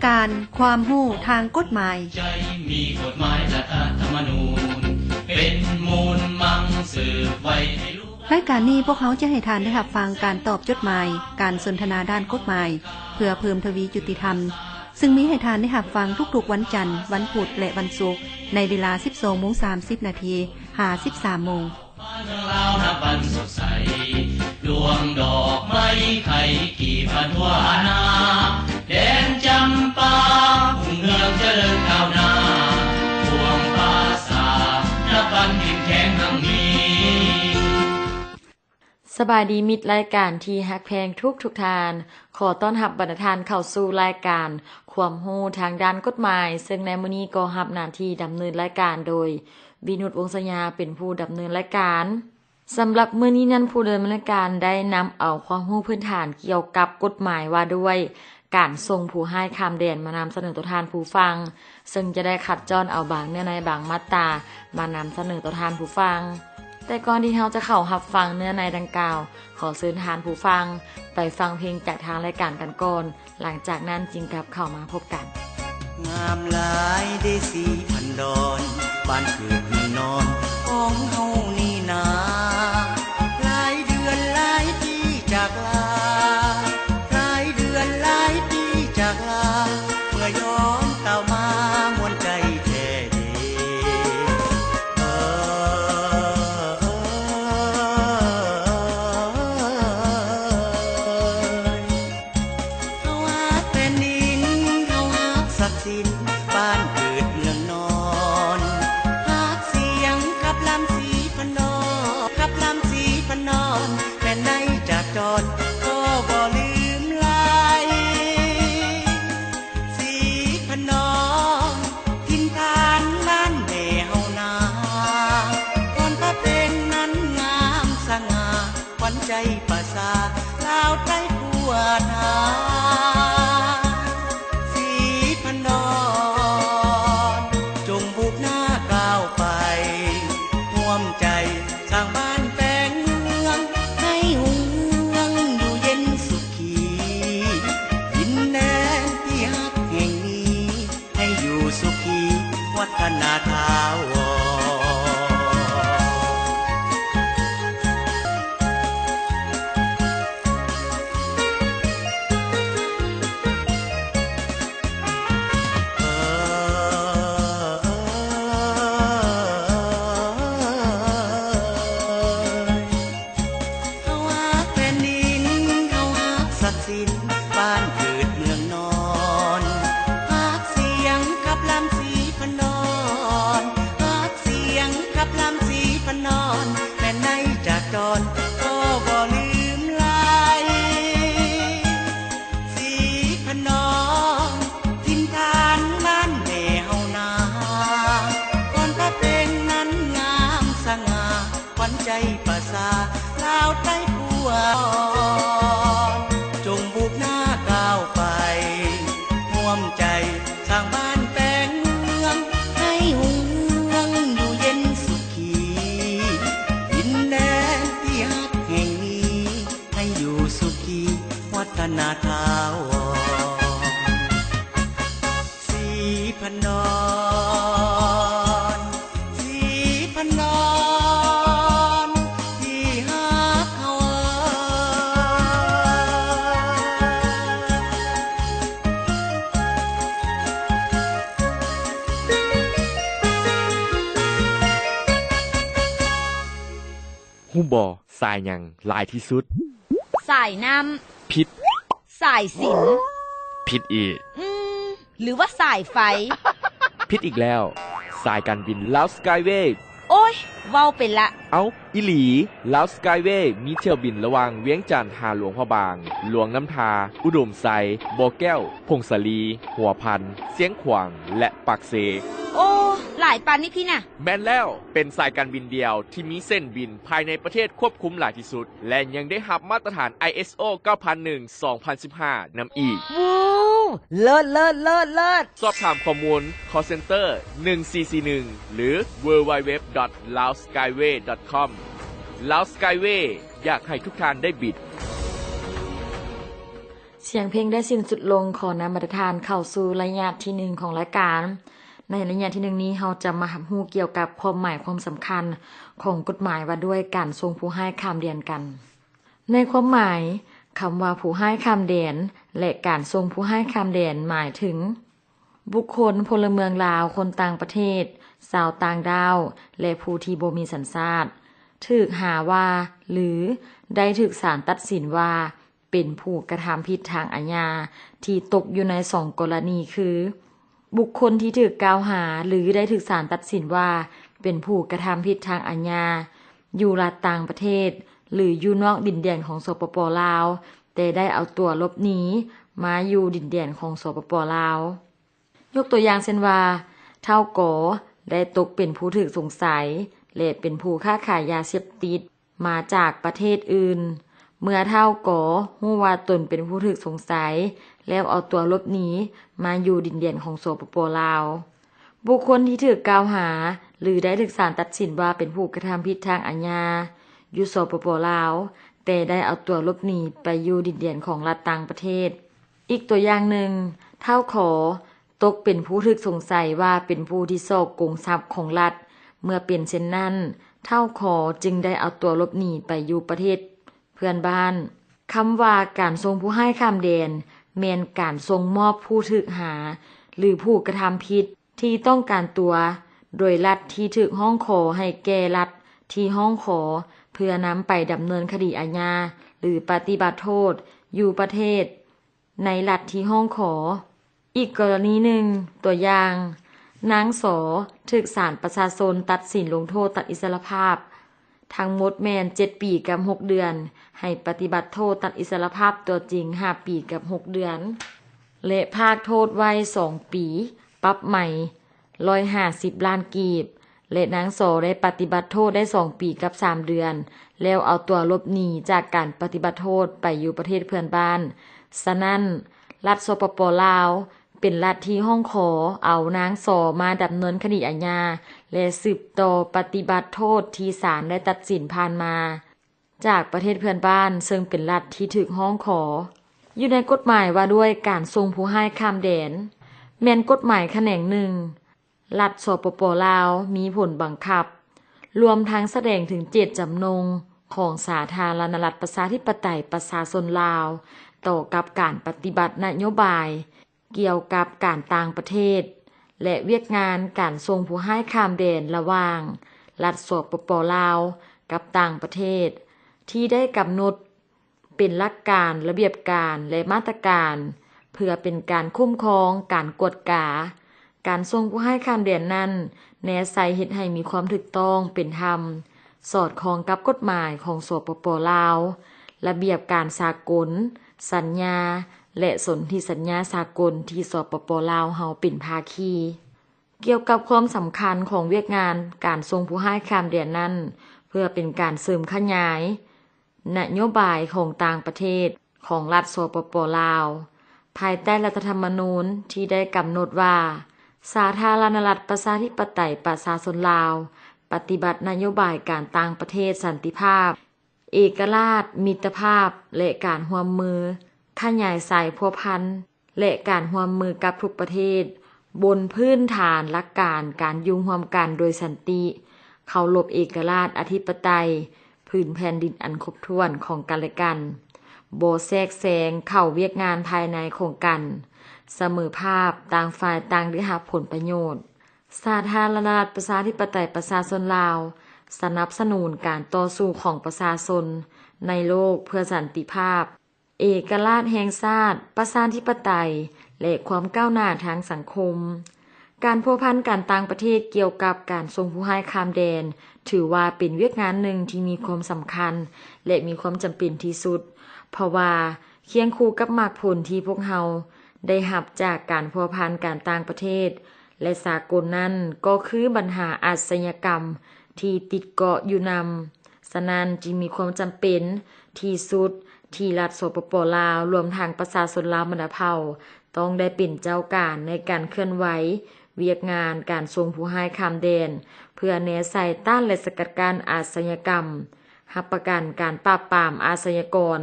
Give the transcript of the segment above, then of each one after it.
ການຄວາມຮູ້ທາງກົດໝາຍ. ໃຈມີກົດໝາຍລັດຖະທຳມະນູນ ເປັນມູນມັງສືບໄວ້ໃຫ້ລູກ. ລາຍການນີ້ພວກເຮົາຈະໃຫ້ທ່ານໄດ້ຮັບຟັງການຕອບຈົດໝາຍ, ການສົນທະນາດ້ານກົດໝາຍ ເພື່ອເພີ່ມທະວີຍຸຕິທຳ, ຊຶ່ງມີໃຫ້ທ່ານໄດ້ຮັບຟັງທຸກໆວັນຈັນ, ວັນພຸດ ແລະ ວັນສຸກ ໃນເວລາສິບສອງໂມງສາມສິບນາທີ ຫາສິບສາມໂມງ. ບ້ານເມືອງລາວນັບວັນສົດໃສ ດວງດອກໄມ້ໄຂ່ກີບບານທົ່ວໜ້າ ແດນຈຳປາຮຸ່ງເຮືອງຈະເລີນກ້າວໜ້າ ພວງປາສາດນັບວັນເຂັ້ມແຂງຮັ່ງມີ. ສະບາຍດີມິດລາຍການທີ່ຮັກແພງທຸກໆທ່ານ, ຂໍຕ້ອນຮັບບັນດາທ່ານເຂົ້າສູ່ລາຍການຄວາມຮູ້ທາງດ້ານກົດໝາຍ, ເຊິ່ງໃນມື້ນີ້ກໍຮັບໜ້າທີ່ດຳເນີນລາຍການໂດຍ ວິນຸດ ວົງສະຫຍາ ເປັນຜູ້ດຳເນີນລາຍການ. ສຳລັບມື້ນີ້ນັ້ນ ຜູ້ດຳເນີນລາຍການໄດ້ນຳເອົາຄວາມຮູ້ພື້ນຖານກ່ຽວກັບກົດໝາຍວ່າດ້ວຍການສົ່ງຜູ້ຮ້າຍຂ້າມແດນມານຳສະເໜີຕໍ່ທ່ານຜູ້ຟັງ, ເຊິ່ງຈະໄດ້ຄັດຈ້ອນເອົາບາງເນື້ອໃນບາງມາດຕາມານຳສະເໜີຕໍ່ທ່ານຜູ້ຟັງ. ແຕ່ກ່ອນທີ່ເຮົາຈະເຂົ້າຮັບຟັງເນື້ອໃນດັ່ງກ່າວ, ຂໍເຊີນທ່ານຜູ້ຟັງໄປຟັງເພງຈາກທາງລາຍການກັນກ່ອນ. ຫຼັງຈາກນັ້ນຈຶ່ງກັບເຂົ້າມາພົບກັນ. ງາມຫຼາຍເດສີພັນດອນ ບ້ານເກີດເມືອງນອນຂອງເຮົານີ້ນາ. ຫຼາຍເດືອນຫຼາຍປີຈາກລາ ຫຼາຍເດືອນຫຼາຍປີຈາກລາ ເມື່ອຍ້ອນກ່າວມາມ່ວນໃຈແທ້ເດ. ເອີ ເອີ ເອີ ເຮົາຮັກແຜ່ນດິນ ເຮົາຮັກສັກສິນ ບ້ານເກີດເມືອງນອນ ຮັກສຽງຂັບລຳສີພັນດອນ ຂັບລຳສີພັນດອນ ແມ່ນໄດ້ຈາກຈອນກໍບໍ່ລືມລາຍ. ສີພັນດອນ ຖິ່ນຖານບ້ານແມ່ເຮົານາ ຄອນພະເພັງນັ້ນງາມສະຫງ່າ ຂວັນໃຈປະຊາລາວໄທທົ່ວໜ້າ. ສີພັນດອນ ຈົ່ງບຸກໜ້າກ້າວໄປ ຮ່ວມໃຈ ສ້າງບ້ານແປງເມືອງ ໃຫ້ຮຸ່ງເຮືອງຢູ່ເຢັນສຸຂີ ດິນແດນທີ່ຮັກແຫ່ງນີ້ ໃຫ້ຢູ່ສຸຂີ ວັດທະນາຖາວອນ. ເອີ ເອີ ເອີ ເຮົາຮັກແຜ່ນດິນ ເຮົາຮັກສັກສິນ ບ້ານເກີດເມືອງນອນ ຮັກສຽງຂັບລຳສີພັນດອນ ຮັກສຽງຂັບລຳສີພັນດອນ ແມ່ນໄດ້ຈາກຈອນກໍບໍ່ລືມລາຍ. ສີພັນດອນ ຖິ່ນຖານບ້ານແມ່ເຮົານາ ຄອນພະເພັງນັ້ນງາມສະຫງ່າ ຂວັນໃຈປະຊາລາວໄທທົ່ວ ຈົ່ງບຸກໜ້າກ້າວໄປ ຮ່ວມໃຈ ສ້າງບ້ານແປງເມືອງ ໃຫ້ຮຸ່ງເຮືອງຢູ່ເຢັນສຸຂີ ດິນແດນທີ່ຮັກແຫ່ງນີ້ ໃຫ້ຢູ່ສຸຂີ ວັດທະນາຖາວອນ. ສີພັນດອນ ສີພັນດອນ ທີ່ຮັກເຮົາເອີຍ. ຮູ້ບໍ່ ສາຍຫຍັງຫຼາຍທີ່ສຸດ? ສາຍນ້ຳ. ຜິດ. ສາຍສິນ. ຜິດອີກ. ອືມ ຫຼືວ່າສາຍໄຟ? ຜິດອີກແລ້ວ. ສາຍການບິນລາວສະກາຍເວ. ໂອ້ຍ ເວົ້າໄປລະ. ເອົ້າ ອີ່ຫຼີ ລາວສະກາຍເວມີຖ້ຽວບິນລະຫວ່າງວຽງຈັນຫາຫຼວງພະບາງ, ຫຼວງນ້ຳທາ, ອຸດົມໄຊ, ບໍ່ແກ້ວ, ຜົ້ງສາລີ, ຫົວພັນ, ຊຽງຂວາງ ແລະ ປາກເຊ. ໂອ້ ຫຼາຍປານນີ້ພີ້ນະ. ແມ່ນແລ້ວ, ເປັນສາຍການບິນດຽວທີ່ມີເສັ້ນບິນພາຍໃນປະເທດຄວບຄຸມຫຼາຍທີ່ສຸດ ແລະ ຍັງໄດ້ຮັບມາດຕະຖານ ໄອເອສໂອ ເກົ້າພັນໜຶ່ງ ສອງພັນສິບຫ້າ ນຳອີກ. ວ້າວ ເລີດ ເລີດ ເລີດ ເລີດ! ສອບຖາມຂໍ້ມູນ call center ໜຶ່ງສີ່ສີ່ໜຶ່ງ ຫຼື www.laoskyway.com. Laos Skyway ຢາກໃຫ້ທຸກທ່ານໄດ້ບິນ. ສຽງເພງໄດ້ສິ້ນສຸດລົງ, ຂໍນຳບັນດາທ່ານເຂົ້າສູ່ໄລຍະທີໜຶ່ງຂອງລາຍການ. ໃນໄລຍະທີໜຶ່ງນີ້, ເຮົາຈະມາຮັບຮູ້ກ່ຽວກັບຄວາມໝາຍຄວາມສຳຄັນຂອງກົດໝາຍວ່າດ້ວຍການສົ່ງຜູ້ຮ້າຍຂ້າມແດນກັນ. ໃນຄວາມໝາຍ, ຄຳວ່າຜູ້ຮ້າຍຂ້າມແດນ ແລະ ການສົ່ງຜູ້ຮ້າຍຂ້າມແດນ ໝາຍເຖິງ ບຸກຄົນພົນລະເມືອງລາວ, ຄົນຕ່າງປະເທດ, ຊາວຕ່າງດ້າວ ແລະ ຜູ້ທີ່ບໍ່ມີສັນຊາດ, ຖືກຫາວ່າ ຫຼື ໄດ້ຖືກສານຕັດສິນວ່າ ເປັນຜູ້ກະທຳຜິດທາງອາຍາ ທີ່ຕົກຢູ່ໃນສອງກໍລະນີຄື ບຸກຄົນທີ່ຖືກກ່າວຫາ ຫຼື ໄດ້ຖືກສານຕັດສິນວ່າ ເປັນຜູ້ກະທຳຜິດທາງອາຍາ ຢູ່ລັດຕ່າງປະເທດ ຫຼື ຢູ່ນອກດິນແດນຂອງ ສປປ ລາວ, ແຕ່ໄດ້ເອົາຕົວຫຼົບໜີມາຢູ່ດິນແດນຂອງ ສປປ ລາວ. ຍົກຕົວຢ່າງເຊັ່ນວ່າ, ທ້າວ ກ ໄດ້ຕົກເປັນຜູ້ຖືກສົງໄສ ແລະ ເປັນຜູ້ຄ້າຂາຍຢາເສບຕິດມາຈາກປະເທດອື່ນ. ເມື່ອທ້າວ ກ ຮູ້ວ່າຕົນເປັນຜູ້ຖືກສົງໄສ ແລ້ວເອົາຕົວຫຼົບໜີມາຢູ່ດິນແດນຂອງ ສປປ ລາວ. ບຸກຄົນທີ່ຖືກກ່າວຫາ ຫຼື ໄດ້ຖືກສານຕັດສິນວ່າເປັນຜູ້ກະທຳຜິດທາງອາຍາຢູ່ ສປປ ລາວ, ແຕ່ໄດ້ເອົາຕົວຫຼົບໜີໄປຢູ່ດິນແດນຂອງລັດຕ່າງປະເທດ. ອີກຕົວຢ່າງໜຶ່ງ, ທ້າວ ຂ ຕົກເປັນຜູ້ຖືກສົງໄສວ່າເປັນຜູ້ທີ່ສໍ້ໂກງຊັບຂອງລັດ. ເມື່ອເປັນເຊັ່ນນັ້ນ, ທ້າວ ຂ ຈຶ່ງໄດ້ເອົາຕົວຫຼົບໜີໄປຢູ່ປະເທດເພື່ອນບ້ານ. ຄຳວ່າການສົ່ງຜູ້ຮ້າຍຂ້າມແດນ ແມ່ນການສົ່ງມອບຜູ້ຖືກຫາ ຫຼື ຜູ້ກະທຳຜິດທີ່ຕ້ອງການຕົວ ໂດຍລັດທີ່ຖືກຮ້ອງຂໍໃຫ້ແກ່ລັດທີ່ຮ້ອງຂໍ ເພື່ອນຳໄປດຳເນີນຄະດີອາຍາ ຫຼື ປະຕິບັດໂທດຢູ່ປະເທດ ໃນລັດທີ່ຮ້ອງຂໍ. ອີກກໍລະນີໜຶ່ງ, ຕົວຢ່າງ, ນາງ ສ ຖືກສານປະຊາຊົນຕັດສິນລົງໂທດຕັດອິດສະຫຼະພາບ ທັງໝົດແມ່ນເຈັດປີກັບຫົກເດືອນ, ໃຫ້ປະຕິບັດໂທດຕັດອິດສະຫຼະພາບຕົວຈິງຫ້າປີກັບຫົກເດືອນ ແລະ ພາກໂທດໄວ້ສອງປີ, ປັບໃໝຮ້ອຍຫ້າສິບລ້ານກີບ. ແລະ ນາງ ສ ໄດ້ປະຕິບັດໂທດໄດ້ສອງປີກັບສາມເດືອນ ແລ້ວເອົາຕົວຫຼົບໜີຈາກການປະຕິບັດໂທດໄປຢູ່ປະເທດເພື່ອນບ້ານ. ສະນັ້ນ, ລັດ ສປປ ລາວ ເປັນລັດທີ່ຮ້ອງຂໍເອົານາງ ສ ມາດຳເນີນຄະດີອາຍາ ແລະ ສືບຕໍ່ປະຕິບັດໂທດທີ່ສານໄດ້ຕັດສິນຜ່ານມາ ຈາກປະເທດເພື່ອນບ້ານ ເຊິ່ງເປັນລັດທີ່ຖືກຮ້ອງຂໍ. ຢູ່ໃນກົດໝາຍວ່າດ້ວຍການສົ່ງຜູ້ຮ້າຍຂ້າມແດນ ແມ່ນກົດໝາຍຂະແໜງໜຶ່ງ ລັດ ສປປ ລາວ ມີຜົນບັງຄັບ, ລວມທັງສະແດງເຖິງເຈດຈຳນົງຂອງສາທາລະນະລັດ ປະຊາທິປະໄຕ ປະຊາຊົນລາວ ຕໍ່ກັບການປະຕິບັດນະໂຍບາຍ ກ່ຽວກັບການຕ່າງປະເທດ ແລະ ວຽກງານການສົ່ງຜູ້ຮ້າຍຂ້າມແດນລະຫວ່າງລັດ ສປປ ລາວ ກັບຕ່າງປະເທດ ທີ່ໄດ້ກຳນົດເປັນຫຼັກການ, ລະບຽບການ ແລະ ມາດຕະການ ເພື່ອເປັນການຄຸ້ມຄອງ, ການກວດກາ. ການສົ່ງຜູ້ຮ້າຍຂ້າມແດນນັ້ນ ແນໃສ່ເຮັດໃຫ້ມີຄວາມຖືກຕ້ອງ, ເປັນທຳ, ສອດຄ່ອງກັບກົດໝາຍຂອງ ສປປ ລາວ, ລະບຽບການສາກົນ, ສັນຍາ ແລະ ສົນທິສັນຍາສາກົນທີ່ ສປປ ລາວ ເຮົາເປັນພາຄີ. ກ່ຽວກັບຄວາມສຳຄັນຂອງວຽກງານການສົ່ງຜູ້ຮ້າຍຂ້າມແດນນັ້ນ, ເພື່ອເປັນການເສີມຂະຫຍາຍນະໂຍບາຍຂອງຕ່າງປະເທດຂອງລັດ ສປປ ລາວ ພາຍໃຕ້ລັດຖະທຳມະນູນທີ່ໄດ້ກຳນົດວ່າ ສາທາລະນະລັດ ປະຊາທິປະໄຕ ປະຊາຊົນລາວ ປະຕິບັດນະໂຍບາຍການຕ່າງປະເທດສັນຕິພາບ, ເອກະລາດ, ມິດຕະພາບ ແລະ ການຮ່ວມມື, ຂະຫຍາຍສາຍພົວພັນ ແລະ ການຮ່ວມມືກັບທຸກປະເທດ ບົນພື້ນຖານຫຼັກການການຢູ່ຮ່ວມກັນໂດຍສັນຕິ, ເຄົາລົບເອກະລາດ, ອະທິປະໄຕ, ພື້ນແຜ່ນດິນອັນຄົບຖ້ວນຂອງກັນແລະກັນ, ບໍ່ແຊກແຊງເຂົ້າວຽກງານພາຍໃນຂອງກັນ, ສະເໝີພາບ, ຕ່າງຝ່າຍຕ່າງໄດ້ຮັບຜົນປະໂຫຍດ. ສາທາລະນະລັດ ປະຊາທິປະໄຕ ປະຊາຊົນລາວ ສະໜັບສະໜູນການຕໍ່ສູ້ຂອງປະຊາຊົນໃນໂລກເພື່ອສັນຕິພາບ, ເອກະລາດແຫ່ງຊາດ, ປະຊາທິປະໄຕ ແລະ ຄວາມກ້າວໜ້າທາງສັງຄົມ. ການພົວພັນການຕ່າງປະເທດກ່ຽວກັບການສົ່ງຜູ້ຮ້າຍຂ້າມແດນ ຖືວ່າເປັນວຽກງານໜຶ່ງທີ່ມີຄວາມສຳຄັນ ແລະ ມີຄວາມຈຳເປັນທີ່ສຸດ, ເພາະວ່າຄຽງຄູ່ກັບໝາກຜົນທີ່ພວກເຮົາໄດ້ຮັບຈາກການພົວພັນການຕ່າງປະເທດ ແລະ ສາກົນນັ້ນ ກໍຄືບັນຫາອາຊະຍາກຳທີ່ຕິດເກາະຢູ່ນຳ. ສະນັ້ນ, ຈຶ່ງມີຄວາມຈຳເປັນທີ່ສຸດທີ່ລັດ ສປປ ລາວ ລວມທັງປະຊາຊົນລາວບັນດາເຜົ່າ ຕ້ອງໄດ້ເປັນເຈົ້າການໃນການເຄື່ອນໄຫວວຽກງານການສົ່ງຜູ້ຮ້າຍຂ້າມແດນ ເພື່ອແນໃສ່ຕ້ານ ແລະ ສະກັດກັ້ນອາຊະຍາກຳ, ຮັບປະກັນການປາບປາມອາຊະຍາກອນ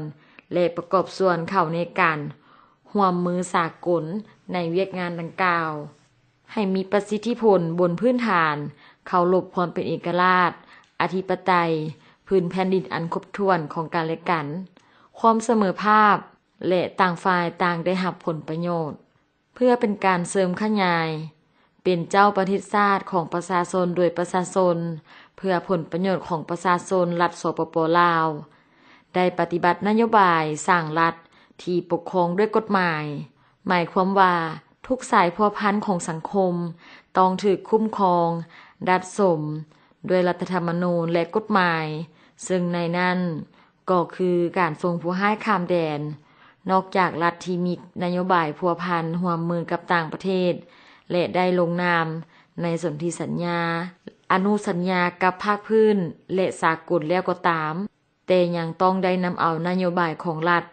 ແລະ ປະກອບສ່ວນເຂົ້າໃນການ ຮ່ວມມືສາກົນໃນວຽກງານດັ່ງກ່າວ ໃຫ້ມີປະສິດທິຜົນບົນພື້ນຖານເຄົາລົບຄວາມເປັນເອກະລາດ, ອະທິປະໄຕ, ພື້ນແຜ່ນດິນອັນຄົບຖ້ວນຂອງກັນແລະກັນ, ຄວາມສະເໝີພາບ ແລະ ຕ່າງຝ່າຍຕ່າງໄດ້ຮັບຜົນປະໂຫຍດ. ເພື່ອເປັນການເສີມຂະຫຍາຍ ເປັນເຈົ້າປະເທດຊາດຂອງປະຊາຊົນໂດຍປະຊາຊົນ ເພື່ອຜົນປະໂຫຍດຂອງປະຊາຊົນ ລັດ ສປປ ລາວ ໄດ້ປະຕິບັດນະໂຍບາຍສ້າງລັດທີ່ປົກຄອງດ້ວຍກົດໝາຍ, ໝາຍຄວາມວ່າທຸກສາຍພົວພັນຂອງສັງຄົມຕ້ອງຖືກຄຸ້ມຄອງ, ດັດສົມ ດ້ວຍລັດຖະທຳມະນູນ ແລະ ກົດໝາຍ, ເຊິ່ງໃນນັ້ນກໍຄືການສົ່ງຜູ້ຮ້າຍຂ້າມແດນ. ນອກຈາກລັດທີ່ມີນະໂຍບາຍພົວພັນຮ່ວມມືກັບຕ່າງປະເທດ ແລະ ໄດ້ລົງນາມໃນສົນທິສັນຍາ, ອະນຸສັນຍາກັບພາກພື້ນ ແລະ ສາກົນແລ້ວກໍຕາມ, ແຕ່ຍັງຕ້ອງໄດ້ນຳເອົານະໂຍບາຍຂອງລັດ,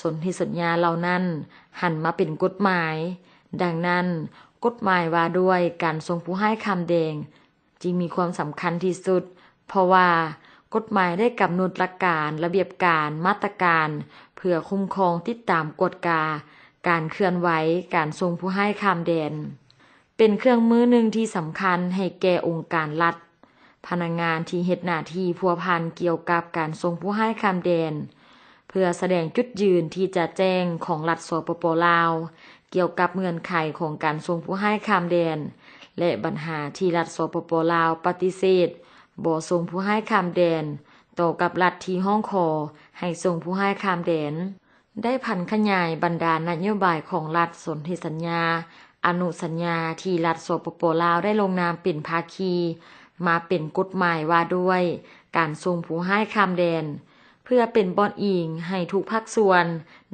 ສົນທິສັນຍາເຫຼົ່ານັ້ນຫັນມາເປັນກົດໝາຍ. ດັ່ງນັ້ນ, ກົດໝາຍວ່າດ້ວຍການສົ່ງຜູ້ຮ້າຍຂ້າມແດນ ຈຶ່ງມີຄວາມສຳຄັນທີ່ສຸດ, ເພາະວ່າກົດໝາຍໄດ້ກຳນົດຫຼັກການ, ລະບຽບການ, ມາດຕະການ ເພື່ອຄຸ້ມຄອງ, ຕິດຕາມ, ກວດກາການເຄື່ອນໄຫວການສົ່ງຜູ້ຮ້າຍຂ້າມແດນ. ເປັນເຄື່ອງມືໜຶ່ງທີ່ສຳຄັນໃຫ້ແກ່ອົງການລັດ, ພະນັກງານທີ່ເຮັດໜ້າທີ່ພົວພັນກ່ຽວກັບການສົ່ງຜູ້ຮ້າຍຂ້າມແດນ, ເພື່ອສະແດງຈຸດຢືນທີ່ຈະແຈ້ງຂອງລັດ ສປປ ລາວ ກ່ຽວກັບເງື່ອນໄຂຂອງການສົ່ງຜູ້ຮ້າຍຂ້າມແດນ ແລະ ບັນຫາທີ່ລັດ ສປປ ລາວ ປະຕິເສດບໍ່ສົ່ງຜູ້ຮ້າຍຂ້າມແດນຕໍ່ກັບລັດທີ່ຮ້ອງຂໍໃຫ້ສົ່ງຜູ້ຮ້າຍຂ້າມແດນ. ໄດ້ຜັນຂະຫຍາຍບັນດານະໂຍບາຍຂອງລັດ, ສົນທິສັນຍາ, ອະນຸສັນຍາທີ່ລັດ ສປປ ລາວ ໄດ້ລົງນາມເປັນພາຄີ ມາເປັນກົດໝາຍວ່າດ້ວຍການສົ່ງຜູ້ຮ້າຍຂ້າມແດນ, ເພື່ອເປັນບ່ອນອີງໃຫ້ທຸກພາກສ່ວນ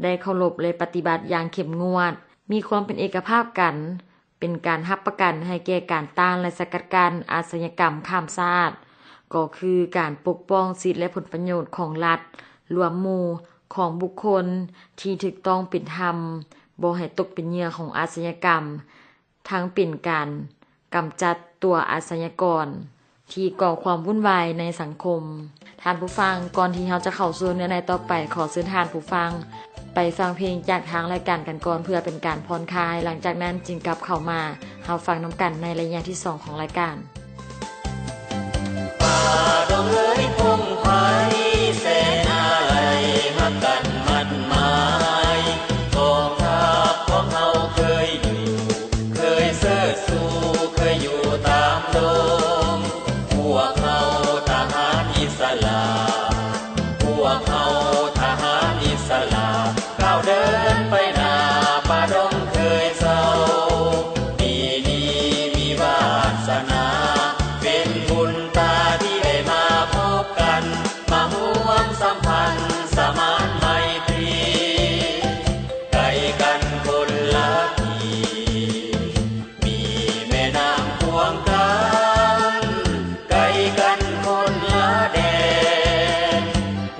ໄດ້ເຄົາລົບ ແລະ ປະຕິບັດຢ່າງເຂັ້ມງວດ, ມີຄວາມເປັນເອກະພາບກັນ, ເປັນການຮັບປະກັນໃຫ້ແກ່ການຕ້ານ ແລະ ສະກັດກັ້ນອາຊະຍາກຳຂ້າມຊາດ, ກໍຄືການປົກປ້ອງສິດ ແລະ ຜົນປະໂຫຍດຂອງລັດ, ລວມໝູ່ຂອງບຸກຄົນທີ່ຖືກຕ້ອງເປັນທຳ, ບໍ່ໃຫ້ຕົກເປັນເຫຍື່ອຂອງອາຊະຍາກຳ, ທັງເປັນການກຳຈັດຕົວອາຊະຍາກອນທີ່ກໍ່ຄວາມວຸ້ນວາຍໃນສັງຄົມ. ທ່ານຜູ້ຟັງ, ກ່ອນທີ່ເຮົາຈະເຂົ້າສູ່ເນື້ອໃນຕໍ່ໄປ, ຂໍເຊີນທ່ານຜູ້ຟັງໄປຟັງເພງຈາກທາງລາຍການກັນກ່ອນ ເພື່ອເປັນການຜ່ອນຄາຍ. ຫຼັງຈາກນັ້ນຈຶ່ງກັບເຂົ້າມາຮັບຟັງນຳກັນໃນໄລຍະທີສອງຂອງລາຍການ. ປ່າດงเอ๋ยพงไพร แสนอาลัยฮักกันมั่นหมาย กองทัพของเฮาเคยอยู่ เคยเสิร์ชสู่ เคยอยู่ตามดง พวกเฮาทหารอิสระ พวกเฮาทหารอิสระ ก้าวเดินไปหน้า ป่าดงเคยเศร้า ปีนี้มีวาสนา เป็นบุญตาที่ได้มาพบกัน มาห่วมสัมพันธ์สมานไมตรี ไกลกันคนละที่ มีแม่น้ำขวางกั้น ไกลกันคนละแดน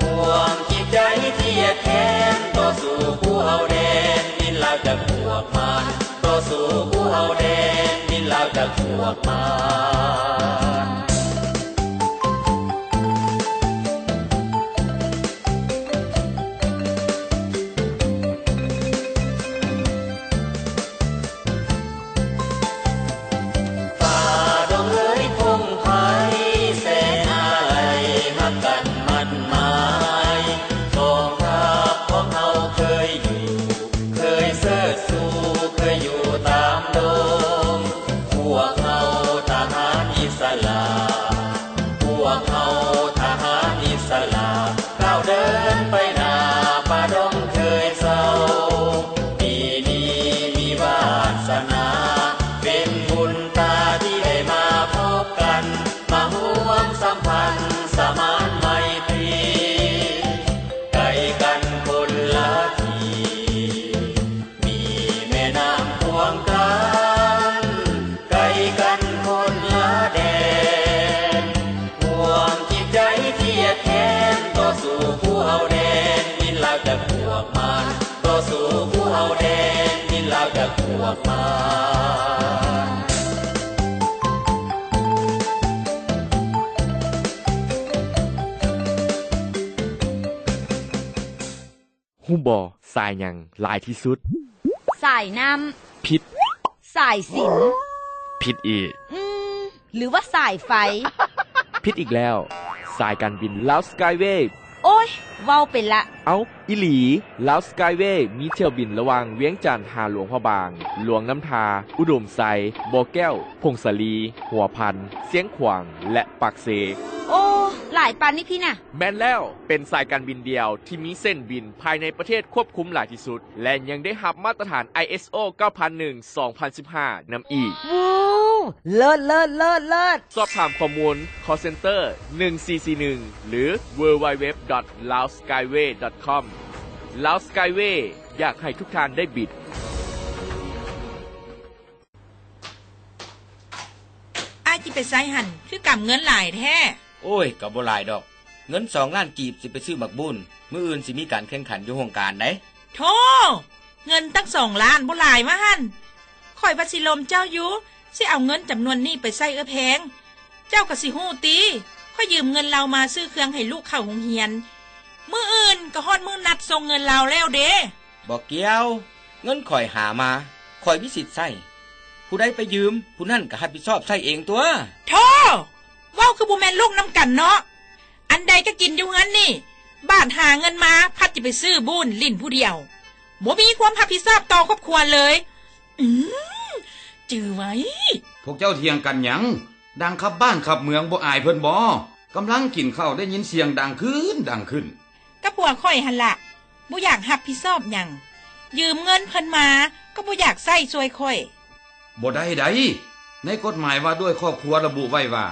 ห่วงจิตใจที่แยกแค้น ต่อสู้กู้เอาแดนดินลาวจากพวกมาร ต่อสู้กู้เอาแดนดินลาวจากพวกมาร ป่าดงเอ๋ยพงไพร แสนอาลัยฮักกันมั่นหมาย กองทัพของเฮาเคยอยู่ เคยเสิร์ชสู่ เคยอยู่ตามดง พวกเฮาทหารอิสระ พวกเฮาทหารอิสระ ก้าวเดินไปหน้า ป่าดงเคยเศร้า ปีนี้มีวาสนา เป็นบุญตาที่ได้มาพบกัน มาห่วมสัมพันธ์สมานไมตรี ไกลกันคนละที่ มีแม่น้ำขวางกั้น ไกลกันคนละแดน ห่วงจิตใจที่แยกแค้น ต่อสู้กู้เอาแดนดินลาวจากพวกมาร ต่อสู้กู้เอาแดนดินลาวจากพวกมาร ฮู้ບໍ່ ສາຍຫຍັງຫຼາຍທີ່ສຸດ? ສາຍນ້ຳ ຜິດ ສາຍສິນ ຜິດອີກ ອືມ ຫຼືວ່າສາຍໄຟ ຜິດອີກແລ້ວ ສາຍການບິນລາວສະກາຍເວ ໂອ້ຍ ເວົ້າໄປລະ ເອົ້າ ອີ່ຫຼີ ລາວສະກາຍເວ ມີຖ້ຽວບິນລະຫວ່າງວຽງຈັນຫາຫຼວງພະບາງ, ຫຼວງນ້ຳທາ, ອຸດົມໄຊ, ບໍ່ແກ້ວ, ຜົ້ງສາລີ, ຫົວພັນ, ຊຽງຂວາງ ແລະ ປາກເຊ. ໂອ້ ຫຼາຍປານນີ້ພີ້ນະ? ແມ່ນແລ້ວ, ເປັນສາຍການບິນດຽວທີ່ມີເສັ້ນບິນພາຍໃນປະເທດຄວບຄຸມຫຼາຍທີ່ສຸດ ແລະ ຍັງໄດ້ຮັບມາດຕະຖານ ໄອເອສໂອ ເກົ້າພັນໜຶ່ງ ສອງພັນສິບຫ້າ ນຳອີກ. ວ້າວ ເລີດ ເລີດ ເລີດ ເລີດ! ສອບຖາມຂໍ້ມູນ call center ໜຶ່ງສີ່ສີ່ໜຶ່ງ ຫຼື www.laoskyway.com. Lao Skyway ຢາກໃຫ້ທຸກທ່ານໄດ້ບິນ. ອ້າຍຊິໄປໃສຫັ້ນ ຄືກຳເງິນຫຼາຍແທ້? ໂອ້ຍ ກໍບໍ່ຫຼາຍດອກ. ເງິນສອງລ້ານກີບຊິໄປຊື້ໝາກບູນ, ມື້ອື່ນຊິມີການແຂ່ງຂັນຢູ່ໂຮງການໃດ໋. ໂທ້! ເງິນຕັ້ງສອງລ້ານບໍ່ຫຼາຍວະຫັ້ນ? ຂ້ອຍວ່າຊິລົມເຈົ້າຢູ່, ຊິເອົາເງິນຈຳນວນນີ້ໄປໃຊ້ເອື້ອແພງ. ເຈົ້າກໍຊິຮູ້ຕິ, ຂ້ອຍຢືມເງິນລາວມາຊື້ເຄື່ອງໃຫ້ລູກເຂົ້າໂຮງຮຽນ. ມື້ອື່ນກໍຮອດມື້ນັດສົ່ງເງິນລາວແລ້ວເດ້. ບໍ່ກ່ຽວ, ເງິນຂ້ອຍຫາມາ, ຂ້ອຍມີສິດໃຊ້. ຜູ້ໃດໄປຢືມ, ຜູ້ນັ້ນກໍຮັບຜິດຊອບໃຊ້ເອງຕົວະ. ໂທ້! ເວົ້າຄືບໍ່ແມ່ນລູກນຳກັນເນາະ. ອັນໃດກໍກິນຢູ່ເຮືອນນີ້, ບາດຫາເງິນມາພັດຈະໄປຊື້ບູນຫຼິ້ນຜູ້ດຽວ, ບໍ່ມີຄວາມຮັບຜິດຊອບຕໍ່ຄອບຄົວເລີຍ. ອືມ, ຈື່ໄວ້. ພວກເຈົ້າຖຽງກັນຫຍັງ? ດັງຂັບບ້ານຂັບເມືອງບໍ່ອາຍເພິ່ນບໍ? ກຳລັງກິນເຂົ້າໄດ້ຍິນສຽງດັງຂຶ້ນ, ດັງຂຶ້ນ. ກໍຜົວຂ້ອຍຫັ້ນລະ, ບໍ່ຢາກຮັບຜິດຊອບຫຍັງ. ຢືມເງິນເພິ່ນມາ, ກໍບໍ່ຢາກໃຊ້ຊ່ວຍຂ້ອຍ. ບໍ່ໄດ້ໃດ໋. ໃນກົດໝາຍວ່າດ້ວຍຄອບຄົວລະບຸໄວ້ວ່າ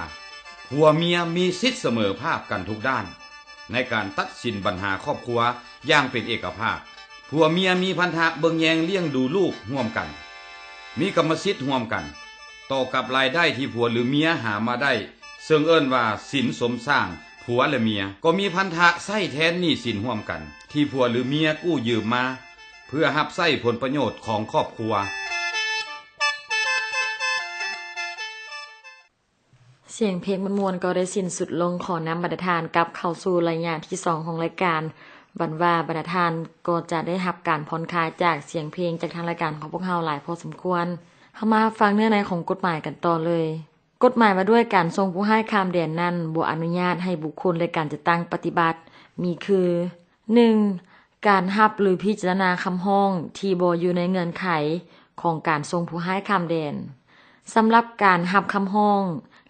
ຜົວເມຍມີສິດສະເໝີພາບກັນທຸກດ້ານ ໃນການຕັດສິນບັນຫາຄອບຄົວຢ່າງເປັນເອກະພາບ. ຜົວເມຍມີພັນທະເບິ່ງແຍງລ້ຽງດູລູກຮ່ວມກັນ, ມີກຳມະສິດຮ່ວມກັນ ຕໍ່ກັບລາຍໄດ້ທີ່ຜົວຫຼືເມຍຫາມາໄດ້, ເຊິ່ງເອີ້ນວ່າສິນສົມສ້າງຜົວແລະເມຍ, ກໍມີພັນທະໃຊ້ແທນໜີ້ສິນຮ່ວມກັນ ທີ່ຜົວຫຼືເມຍກູ້ຢືມມາ ເພື່ອຮັບໃຊ້ຜົນປະໂຫຍດຂອງຄອບຄົວ. ສຽງເພງມ່ວນໆກໍໄດ້ສິ້ນສຸດລົງ. ຂໍນຳບັນດາທ່ານກັບເຂົ້າສູ່ໄລຍະທີສອງຂອງລາຍການ. ຫວັງວ່າບັນດາທ່ານກໍຈະໄດ້ຮັບການຜ່ອນຄາຍຈາກສຽງເພງຈາກທາງລາຍການຂອງພວກເຮົາຫຼາຍພໍສົມຄວນ. ເຮົາມາຮັບຟັງເນື້ອໃນຂອງກົດໝາຍກັນຕໍ່ເລີຍ. ກົດໝາຍວ່າດ້ວຍການສົ່ງຜູ້ຮ້າຍຂ້າມແດນນັ້ນ ບໍ່ອະນຸຍາດໃຫ້ບຸກຄົນ ແລະ ການຈັດຕັ້ງປະຕິບັດ ມີຄື ໜຶ່ງ ການຮັບ ຫຼື ພິຈາລະນາຄຳຮ້ອງທີ່ບໍ່ຢູ່ໃນເງື່ອນໄຂຂອງການສົ່ງຜູ້ຮ້າຍຂ້າມແດນ. ສຳລັບການຮັບຄຳຮ້ອງ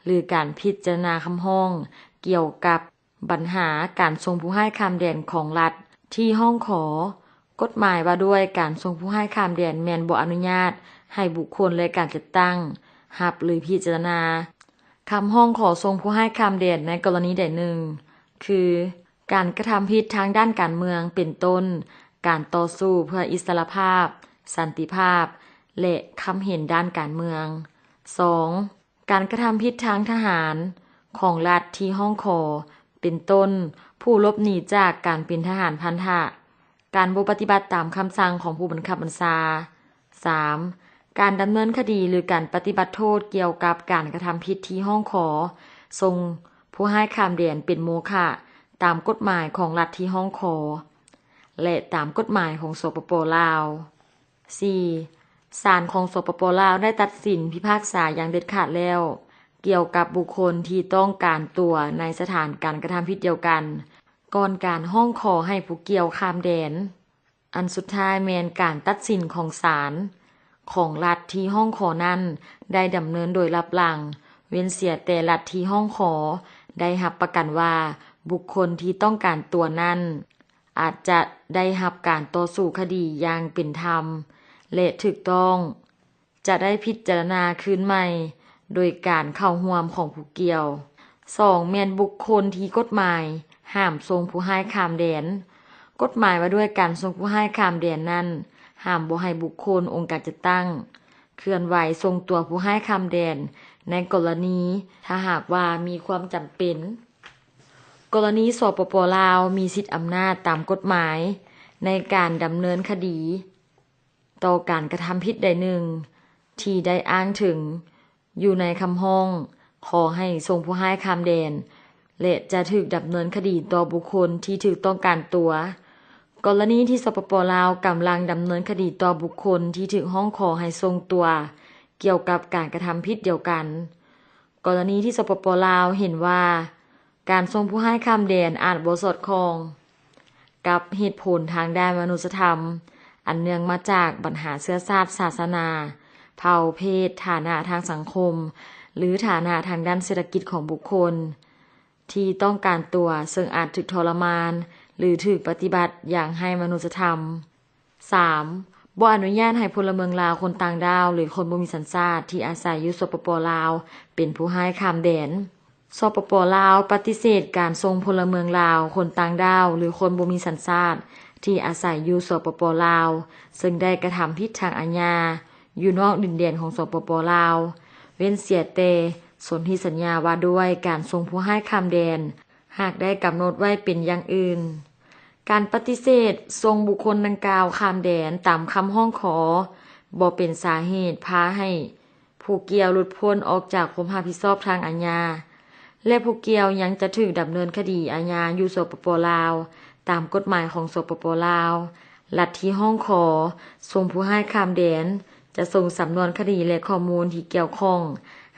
ຫຼື ການພິຈາລະນາຄຳຮ້ອງກ່ຽວກັບບັນຫາການສົ່ງຜູ້ຮ້າຍຂ້າມແດນຂອງລັດທີ່ຮ້ອງຂໍ, ກົດໝາຍວ່າດ້ວຍການສົ່ງຜູ້ຮ້າຍຂ້າມແດນແມ່ນບໍ່ອະນຸຍາດໃຫ້ບຸກຄົນ ແລະ ການຈັດຕັ້ງຮັບ ຫຼື ພິຈາລະນາຄຳຮ້ອງຂໍສົ່ງຜູ້ຮ້າຍຂ້າມແດນໃນກໍລະນີໃດໜຶ່ງ ຄື ການກະທຳຜິດທາງດ້ານການເມືອງ ເປັນຕົ້ນ ການຕໍ່ສູ້ເພື່ອອິດສະຫຼະພາບ, ສັນຕິພາບ ແລະ ຄຳເຫັນດ້ານການເມືອງ. ສອງ ການກະທຳຜິດທາງທະຫານຂອງລັດທີ່ຮ້ອງຂໍ ເປັນຕົ້ນ ຜູ້ຫຼົບໜີຈາກການເປັນທະຫານພັນທະ, ການບໍ່ປະຕິບັດຕາມຄຳສັ່ງຂອງຜູ້ບັງຄັບບັນຊາ. ສາມ ການດຳເນີນຄະດີ ຫຼື ການປະຕິບັດໂທດກ່ຽວກັບການກະທຳຜິດທີ່ຮ້ອງຂໍສົ່ງຜູ້ຮ້າຍຂ້າມແດນເປັນໂມຄະ ຕາມກົດໝາຍຂອງລັດທີ່ຮ້ອງຂໍ ແລະ ຕາມກົດໝາຍຂອງ ສປປ ລາວ. ສີ່ ສານຂອງ ສປປ ລາວ ໄດ້ຕັດສິນພິພາກສາຢ່າງເດັດຂາດແລ້ວ ກ່ຽວກັບບຸກຄົນທີ່ຕ້ອງການຕົວໃນສະຖານການກະທຳຜິດດຽວກັນ ກ່ອນການຮ້ອງຂໍໃຫ້ຜູ້ກ່ຽວຂ້າມແດນ. ອັນສຸດທ້າຍແມ່ນການຕັດສິນຂອງສານຂອງລັດທີ່ຮ້ອງຂໍນັ້ນ ໄດ້ດຳເນີນໂດຍລັບຫຼັງ, ເວັ້ນເສຍແຕ່ລັດທີ່ຮ້ອງຂໍໄດ້ຮັບປະກັນວ່າ ບຸກຄົນທີ່ຕ້ອງການຕົວນັ້ນ ອາດຈະໄດ້ຮັບການຕໍ່ສູ້ຄະດີຢ່າງເປັນທຳ ແລະ ຖືກຕ້ອງ, ຈະໄດ້ພິຈາລະນາຄືນໃໝ່ໂດຍການເຂົ້າຮ່ວມຂອງຜູ້ກ່ຽວ. ສອງ ແມ່ນບຸກຄົນທີ່ກົດໝາຍຫ້າມສົ່ງຜູ້ຮ້າຍຂ້າມແດນ. ກົດໝາຍວ່າດ້ວຍການສົ່ງຜູ້ຮ້າຍຂ້າມແດນນັ້ນ ຫ້າມບໍ່ໃຫ້ບຸກຄົນ, ອົງການຈັດຕັ້ງ ເຄື່ອນໄຫວສົ່ງຕົວຜູ້ຮ້າຍຂ້າມແດນ ໃນກໍລະນີຖ້າຫາກວ່າມີຄວາມຈຳເປັນ. ກໍລະນີ ສປປ ລາວ ມີສິດອຳນາດຕາມກົດໝາຍໃນການດຳເນີນຄະດີຕໍ່ການກະທຳຜິດໃດໜຶ່ງທີ່ໄດ້ອ້າງເຖິງຢູ່ໃນຄຳຮ້ອງຂໍໃຫ້ສົ່ງຜູ້ຮ້າຍຂ້າມແດນ ແລະ ຈະຖືກດຳເນີນຄະດີຕໍ່ບຸກຄົນທີ່ຖືກຕ້ອງການຕົວ. ກໍລະນີທີ່ ສປປ ລາວ ກຳລັງດຳເນີນຄະດີຕໍ່ບຸກຄົນທີ່ຖືກຮ້ອງຂໍໃຫ້ສົ່ງຕົວ ກ່ຽວກັບການກະທຳຜິດດຽວກັນ. ກໍລະນີທີ່ ສປປ ລາວ ເຫັນວ່າ ການສົ່ງຜູ້ຮ້າຍຂ້າມແດນອາດບໍ່ສອດຄ່ອງກັບເຫດຜົນທາງດ້ານມະນຸດສະທຳ ອັນເນື່ອງມາຈາກບັນຫາເຊື້ອຊາດ, ສາສະໜາ, ເຜົ່າ, ເພດ, ຖານະທາງສັງຄົມ ຫຼື ຖານະທາງດ້ານເສດຖະກິດຂອງບຸກຄົນ ທີ່ຕ້ອງການຕົວ ເຊິ່ງອາດຖືກທໍລະມານ ຫຼື ຖືກປະຕິບັດຢ່າງໄຮ້ມະນຸດສະທຳ. ສາມ. ບໍ່ອະນຸຍາດໃຫ້ພົນລະເມືອງລາວຄົນຕ່າງດ້າວ ຫຼື ຄົນບໍ່ມີສັນຊາດທີ່ອາໄສຢູ່ ສປປ ລາວ ເປັນຜູ້ຮ້າຍຂ້າມແດນ. ສປປ ລາວ ປະຕິເສດການສົ່ງພົນລະເມືອງລາວຄົນຕ່າງດ້າວ ຫຼື ຄົນບໍ່ມີສັນຊາດທີ່ອາໄສຢູ່ ສປປ ລາວ ເຊິ່ງໄດ້ກະທຳຜິດທາງອາຍາ ຢູ່ນອກດິນແດນຂອງ ສປປ ລາວ ເວັ້ນເສຍແຕ່ສົນທິສັນຍາວ່າດ້ວຍການສົ່ງຜູ້ຮ້າຍຂ້າມແດນ ຫາກໄດ້ກຳນົດໄວ້ເປັນຢ່າງອື່ນ. ການປະຕິເສດສົ່ງບຸກຄົນດັ່ງກ່າວຂ້າມແດນຕາມຄຳຮ້ອງຂໍ ບໍ່ເປັນສາເຫດພາໃຫ້ຜູ້ກ່ຽວຫຼຸດພົ້ນອອກຈາກຄວາມຮັບຜິດຊອບທາງອາຍາ ແລະ ຜູ້ກ່ຽວຍັງຈະຖືກດຳເນີນຄະດີອາຍາຢູ່ ສປປ ລາວ ຕາມກົດໝາຍຂອງ ສປປ ລາວ. ລັດທີ່ຮ້ອງຂໍສົ່ງຜູ້ຮ້າຍຂ້າມແດນ ຈະສົ່ງສຳນວນຄະດີ ແລະ ຂໍ້ມູນທີ່ກ່ຽວຂ້ອງ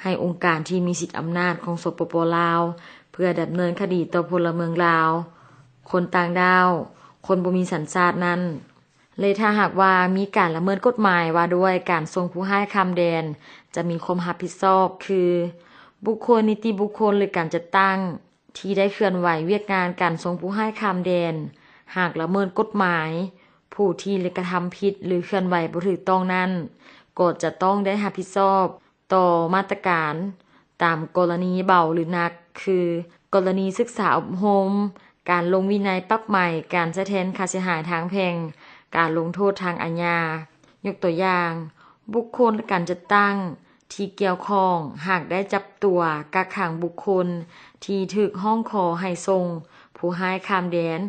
ໃຫ້ອົງການທີ່ມີສິດອຳນາດຂອງ ສປປ ລາວ ເພື່ອດຳເນີນຄະດີຕໍ່ພົນລະເມືອງລາວ ຄົນຕ່າງດ້າວ, ຄົນບໍ່ມີສັນຊາດນັ້ນ ແລະ ຖ້າຫາກວ່າມີການລະເມີດກົດໝາຍວ່າດ້ວຍການສົ່ງຜູ້ຮ້າຍຂ້າມແດນ ຈະມີຄວາມຮັບຜິດຊອບຄື ບຸກຄົນ, ນິຕິບຸກຄົນ ຫຼື ການຈັດຕັ້ງ ທີ່ໄດ້ເຄື່ອນໄຫວວຽກງານການສົ່ງຜູ້ຮ້າຍຂ້າມແດນ. ຫາກລະເມີດກົດໝາຍ, ຜູ້ທີ່ກະທຳຜິດ ຫຼື ເຄື່ອນໄຫວບໍ່ຖືກຕ້ອງນັ້ນ ກໍຈະຕ້ອງໄດ້ຮັບຜິດຊອບຕໍ່ມາດຕະການຕາມກໍລະນີເບົາ ຫຼື ໜັກ ຄື ກໍລະນີສຶກສາອົບຮົມ, ການລົງວິໄນ, ປັບໃໝ, ການໃຊ້ແທນຄ່າເສຍຫາຍທາງແພ່ງ, ການລົງໂທດທາງອາຍາ. ຍົກຕົວຢ່າງ, ບຸກຄົນ ແລະ ການຈັດຕັ້ງທີ່ກ່ຽວຂ້ອງ ຫາກໄດ້ຈັບຕົວ, ກັກຂັງບຸກຄົນທີ່ຖືກຮ້ອງຂໍໃຫ້ສົ່ງຜູ້ຮ້າຍຂ້າມແດນ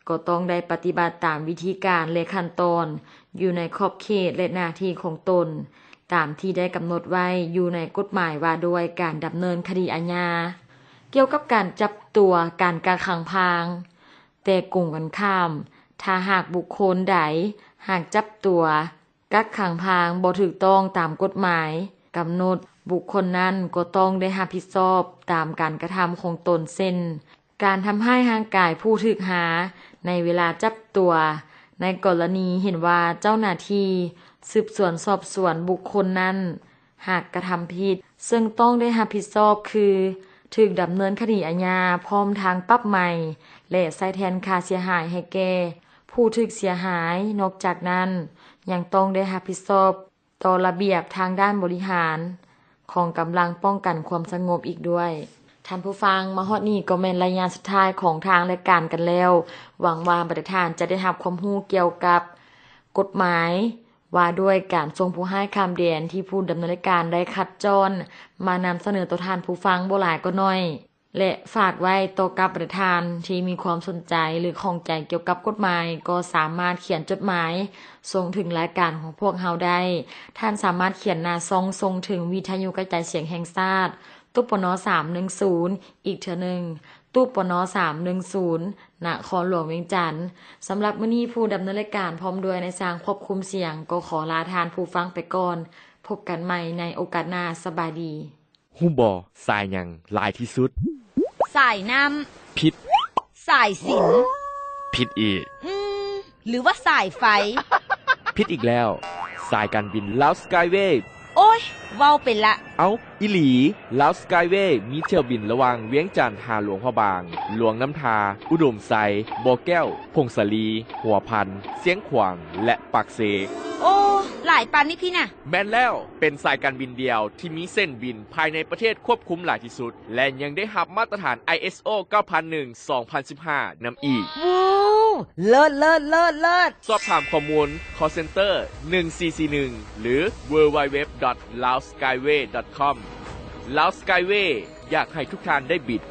ກໍຕ້ອງໄດ້ປະຕິບັດຕາມວິທີການ ແລະ ຂັ້ນຕອນຢູ່ໃນຂອບເຂດ ແລະ ໜ້າທີ່ຂອງຕົນ ຕາມທີ່ໄດ້ກຳນົດໄວ້ຢູ່ໃນກົດໝາຍວ່າດ້ວຍການດຳເນີນຄະດີອາຍາ ກ່ຽວກັບການຈັບຕົວ, ການກັກຂັງພາງ. ແຕ່ກົງກັນຂ້າມ, ຖ້າຫາກບຸກຄົນໃດຫາກຈັບຕົວ, ກັກຂັງພາງບໍ່ຖືກຕ້ອງຕາມກົດໝາຍກຳນົດ, ບຸກຄົນນັ້ນກໍຕ້ອງໄດ້ຮັບຜິດຊອບຕາມການກະທຳຂອງຕົນ ເຊັ່ນ ການທຳຮ້າຍຮ່າງກາຍຜູ້ຖືກຫາໃນເວລາຈັບຕົວ, ໃນກໍລະນີເຫັນວ່າເຈົ້າໜ້າທີ່ສືບສວນສອບສວນບຸກຄົນນັ້ນ ຫາກກະທຳຜິດ ເຊິ່ງຕ້ອງໄດ້ຮັບຜິດຊອບຄື ຖືກດຳເນີນຄະດີອາຍາ ພ້ອມທັງປັບໃໝ ແລະ ໃຊ້ແທນຄ່າເສຍຫາຍໃຫ້ແກ່ຜູ້ຖືກເສຍຫາຍ. ນອກຈາກນັ້ນ ຍັງຕ້ອງໄດ້ຮັບຜິດຊອບຕໍ່ລະບຽບທາງດ້ານບໍລິຫານຂອງກຳລັງປ້ອງກັນຄວາມສະຫງົບອີກດ້ວຍ. ທ່ານຜູ້ຟັງ, ມາຮອດນີ້ກໍແມ່ນໄລຍະສຸດທ້າຍຂອງທາງລາຍການກັນແລ້ວ. ຫວັງວ່າບັນດາທ່ານຈະໄດ້ຮັບຄວາມຮູ້ກ່ຽວກັບກົດໝາຍ ວ່າດ້ວຍການສົ່ງຜູ້ຮ້າຍຂ້າມແດນ ທີ່ຜູ້ດຳເນີນລາຍການໄດ້ຄັດຈ້ອນມານຳສະເໜີຕໍ່ທ່ານຜູ້ຟັງບໍ່ຫຼາຍກໍໜ້ອຍ ແລະ ຝາກໄວ້ຕໍ່ກັບບັນດາທ່ານທີ່ມີຄວາມສົນໃຈ ຫຼື ຂ້ອງໃຈກ່ຽວກັບກົດໝາຍ ກໍສາມາດຂຽນຈົດໝາຍສົ່ງເຖິງລາຍການຂອງພວກເຮົາໄດ້. ທ່ານສາມາດຂຽນໜ້າຊ່ອງສົ່ງເຖິງວິທະຍຸກະຈາຍສຽງແຫ່ງຊາດ ຕຸປນ ສາມໜຶ່ງສູນ ອີກເທື່ອໜຶ່ງ ຕຸປນ ສາມໜຶ່ງສູນ ນະຄອນຫຼວງວຽງຈັນ. ສຳລັບມື້ນີ້ ຜູ້ດຳເນີນລາຍການພ້ອມດ້ວຍນາຍຊ່າງຄວບຄຸມສຽງ ກໍຂໍລາທ່ານຜູ້ຟັງໄປກ່ອນ. ພົບກັນໃໝ່ໃນໂອກາດໜ້າ. ສະບາຍດີ. ຮູ້ບໍ່ ສາຍຫຍັງຫຼາຍທີ່ສຸດ? ສາຍນ້ຳ. ຜິດ. ສາຍສິນ. ຜິດອີກ. ອືມ ຫຼືວ່າສາຍໄຟ? ຜິດອີກແລ້ວ. ສາຍການບິນລາວສະກາຍເວ. ໂອ້ຍ ເວົ້າໄປລະ. ເອົ້າ ອີ່ຫຼີ, ລາວສະກາຍເວມີຖ້ຽວບິນລະຫວ່າງວຽງຈັນຫາຫຼວງພະບາງ, ຫຼວງນ້ຳທາ, ອຸດົມໄຊ, ບໍ່ແກ້ວ, ຜົ້ງສາລີ, ຫົວພັນ, ຊຽງຂວາງ ແລະ ປາກເຊ. ໂອ້ ຫຼາຍປານນີ້ພີ້ນະ. ແມ່ນແລ້ວ, ເປັນສາຍການບິນດຽວທີ່ມີເສັ້ນບິນພາຍໃນປະເທດຄວບຄຸມຫຼາຍທີ່ສຸດ ແລະ ຍັງໄດ້ຮັບມາດຕະຖານ ໄອເອສໂອ ເກົ້າພັນໜຶ່ງ ສອງພັນສິບຫ້າ ນຳອີກ. ວ້າວ ເລີດ ເລີດ ເລີດ ເລີດ. ສອບຖາມຂໍ້ມູນ call center ໜຶ່ງສີ່ສີ່ໜຶ່ງ ຫຼື www.laoskyway.com. Lao Skyway ຢາກໃຫ້ທຸກທ່ານໄດ້ບິນ.